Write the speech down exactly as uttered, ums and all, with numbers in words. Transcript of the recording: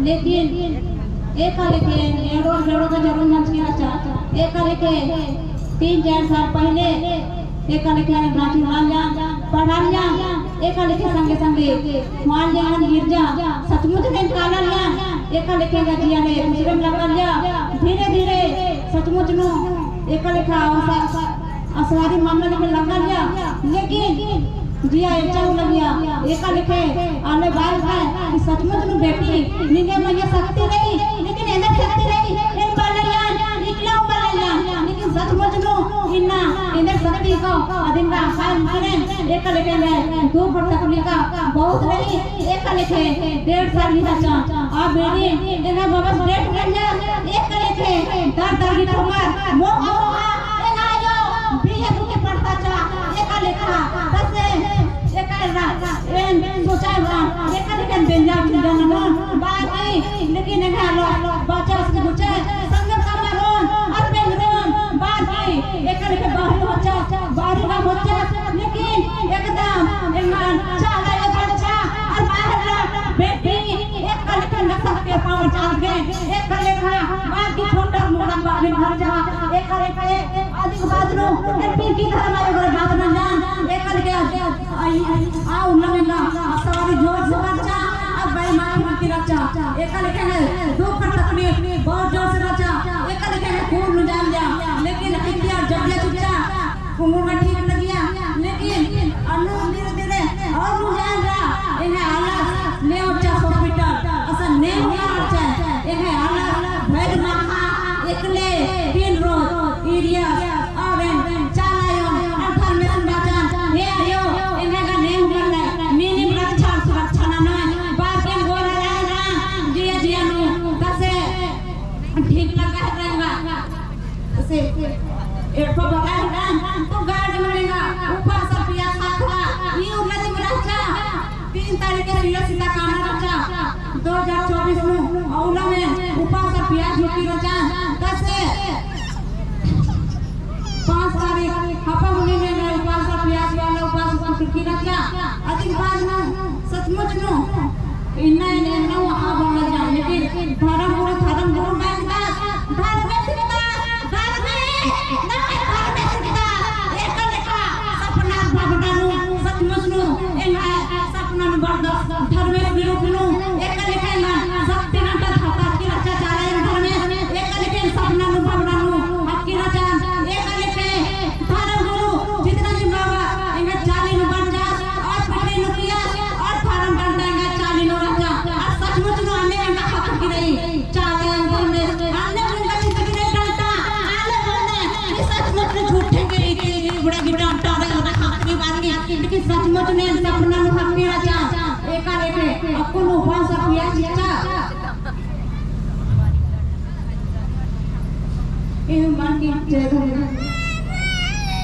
लेकिन एका लेखे एड़ो, एड़ो का जरूर मंजकी रहचा। एका लेखे तीन चार साल पहिले एका लेखे राँची वालिया पढ़ालिया, एका लेखे संगे संगे वालिया गिरजा, सचमुच में कालालिया, एका लेखे का जिया ने दूसरे में लगालिया। धीरे धीरे सचमुच नू एका लेखा अवसा-, असवारी मामला लेखे लगालिया, लेकिन जिया एच्चा हूँ लगिया। एका लेखे आले बाल खाए कि सचमुच नू बेटी निंगे मइय्याँ शक्ति रई, लेकिन एन्देर शक्ति रई, एन बाललिया, इकला हूँ बाललिया, लेकिन सचमुच नू इन्ना एन्देर शक्ति को अदिन का आशा इनकने। एका लेखे में दुख और तकलीफ का बहुत रई। एका लेखे डेढ़ साल ही रहचा। आ बेटी एंगा बबस डेढ़ साल ही रहचा। एका लेखे दर दर की ठोकर मोह मोह एंगा आयो बीए बुके पढ़ता चा। एका लेखा तसे एका लेखा एन सोचा हुआ। एका लेखे बेंजा बेंजा नमन बाकी लेकिन एंगा लो बच्चा उसके बुचे संगम का मारोन और बेंगरोन बाकी एका लेखे बाहरी होचा, बाहरी ना होचा। लेकिन एकदम एंगन चाला ये बच्चा और बाहर ला बेटी एका लेखे नशा के पावर चाल गए। एका लेखा बाकी छोटा मोटा बाहरी घर जा एका लेखे अधिक बात नो एन पिंकी धर्म आयो घर बात न जान। एका लेखे आई, आई, आ उन्ना में ना, आ सवारी जोर से बच्चा, अब भाई मार मार के रचा। एका लेखे है दुख और तकलीफ बहुत जोर से रचा। एका लेखे है खून नू जान जा, लेकिन इतिहास जब ये चुच्चा कुंगुर का ठीक लगिया, लेकिन अन्नू धीरे धीरे और नू जान जा। एंगा आलस ने उच्चा hospital, असन ने उच्चा, एंगा आलस भैर माखा एकले तीन रोज area और एन चाला आयो, और धर्मेस बाचन, हे आयो, एंगा ने उमर ले, नीनिम रक्षा सुरक्षा ननोय, बात एन गोरा रहना, जिया जिया नू, तसे ठीक लगा रहना। से एड़पा बगा रहना, तो गाड़ में लेना, उपास पियास खाखला, ई उन्नति में रहचा। तीन तारीख के रिया सीता काना रहचा, दो हजार चौबीस नू, अउला में उपास पियास झुकी रहचा। तसे पाँच तारीख हपा मुनि में उपास पियास वाला उपास झुकी रहचा। अदिन बाद नू सचमुच नू इन्ना एन एन्ना आ बल्ला जान, लेकिन धर्म गुरु, धर्म गुरु मैं दास, धर्मेस दास, धर्मेस, ना धर्मेस दास, एका लेखा सपना भावना नू, सचमुच नू, एंगा सपना नू बरदस, धर्मेस गुरु नू, एका लेखा एंगा शक्ति नंटा धाता की रक्षा चाला एन धर्मेस, एका लेखा सपना नू भावना नू, अक्की रक्षा, एका लेखा धर्म गुरु जितना दिन बाबा एंगा चाली नू बरदस, और पढ़े नू किया, और धर्म डंडा एंगा चाली नू रहचा, और सचमुच नू अन्ने एंगा खतम की रई, चाला एंगा धर्मेस, अन्ने एंगा चिंता की रई डंडा, आले बोलने, कि सचमुच नू झूठे की रई, कि बड़ा की डंडा रे, बड़ा खतम की बात की, लेकिन सचमुच नू सपना नू खतम की रहचा, एका लेखा, अक्कुन उपास पियास चिच्चा। एहू मन की जय धर्मेस।